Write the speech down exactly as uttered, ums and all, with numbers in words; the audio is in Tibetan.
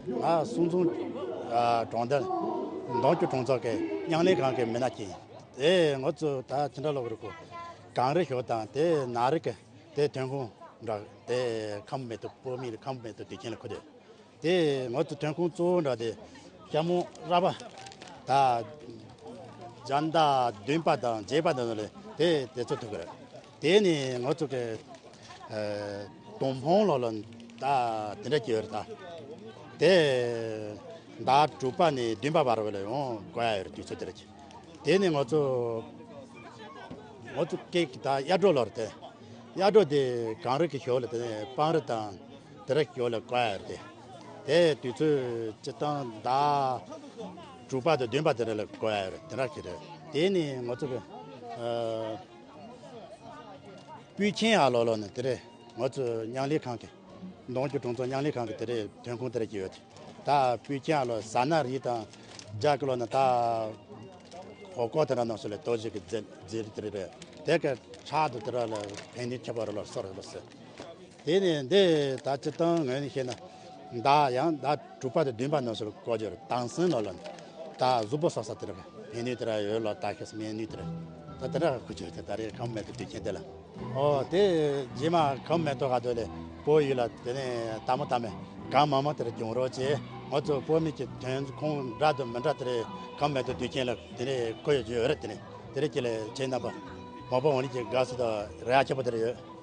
ང་གསུང་རྫོང་ཨ་གྲོང་རྡལ་འདོམ་ཆུ་གྲོང་ཚོ་གི་མཉམ་ལས་ཁང་གི་མི་སྣ་ཅིག་ཡིན། དེ་ང་ཚོ་ད་ཅི་འདྲ་ལོག་རེད་གོ། གངས་རི་ཞོལ་དང་དེ་ནགས་རི་གི་དེ་ཐོན་ཁུངས་འདྲ་དེ་ཁམས་མེ་ཏོག་སྤོ་མི་ཁམས་མེ་ཏོག་དུས་ཆེན་ལ་མཁོ་དོད། དེ་ང་ཚོ་ཐོན་ཁུངས་གཙོ་བོ་འདྲ་དེ་ཤ་མོ་ར་བ་ད་འཇའ་ཟླ་བདུན་པ་དང་བརྒྱད་པ་དང་ལས་དེ་དེ་ཚོ་ཐུག་གི་རེད། དེ་ནི་ང་ཚོ་གི་ཨ་དོང་ཕོང་ལོ་ལ་ད་དེ་འདྲ་སྐྱེ་བར་ད་དེ་ཟླ་དྲུག་པ་ནས་བདུན་པ་བར་བ་ལ་ཡང་བཀོད་ཡ་ཡོད་རེད། དུས་ཚོད་དེ་རེད། དེ་ནི་ང་ཚོ་ང་ཚོ་སྐད་ཀྱི་ད་གཡའ་དྲོ་ལོར་དེ་གཡའ་དྲོ་དེ་གངས་རི་གི་ཞོལ་ལ་དེ་ནས་སྤང་རི་དང་དེ་ར་ཞོལ་ལ་བཀོད་ཡ་རེད། དེ་དུས་ཚོད་སྤྱི་བཏང་ཟླ་དྲུག་པ་དང་བདུན་པ་དེ་ར་ལ་བཀོད་ཡ་རེད། དེ་ར་གི་རེད། དེ་ནི་ང་ཚོ་གི་ཨ་སྤུས་ཆེན་ཨ་ལོ་ལོ་ནི་དེ་རེད། ང་ཚོ་མཉམ་ལས་ཁང་གི་འདོམ་ཆུ་གྲོང་ཚོ་མཉམ་ལས་ཁང་གི་དེ་རེད། ཐོན་ཁུངས་དེ་རེད་ཀྱི་ཡོད། ད་སྤུས་ཆེན་ལོ་ཟ་ན་རི་དང་རྒྱ་གི་ལོ་ན་ད་ཧོ་ཀོ་དེ་ར་ནང་སོ་ལས་ཏོ་ཞིག་གི་རྫི་རྫི་རི་དེ་རེད། དེ་གི་ཕྲག་ཏུ་དེ་ར་ལ་ཕན་ནུས་ཆེ་བ་རེད་ལོ་སོ་རེད་ལོ་སི། དེ་ནས་འདི་ད་སྤྱི་བཏང་ངོས་ནས་བཤད་ན་ཟླ་ཡང་ཟླ་དྲུག་པ་དང་བདུན་པ་ནང་སོ་ལ་བཀོད་རྒྱུ་རེད། དེང་སང་ལོ་ལ་ད་གཟུགས་པོ་གསོ་ས་དེ་ར་ཕན་ནུས་དེ་ར་ཡོད་ལོ། ད་ཤེས་སྨན་ནུས་དེ་ར་ད་དེ་ར་ཁུ་ཆུ་དེ་ད་རེས་ཁམས་མེ་ཏོག་དུས་ཆེན་དེ་ལ། ཨོ་དེ་རྗེས་མ་ཁམས་མེ་ཏོག་ག་དོ་ལས་བོད་ཡུལ་ལ་དེ་ནས་ལྟད་མོ་ལྟ་མེད་གང་མང་མང་དེར་སྦྱོང་རོགས་བྱེད། ང་ཚོ་བོད་མི་གི་ཐོན་ཁུངས་འདྲ་དང་མི་འདྲ་དེར་ཁམས་མེ་ཏོག་དུས་ཆེན་ལ་དེ་ནས་བཀོད་ཡོད་རྒྱུ་ཡོད་རེད། དེ་ནས་དེ་རེད་ཀྱི་ལས་བྱེད་རྣམ་པ་མ་པ་འོང་ལི་གི་དགའ་བསུ་དང་རེ་བ་ཆེན་པོ་དེར་ཡོད།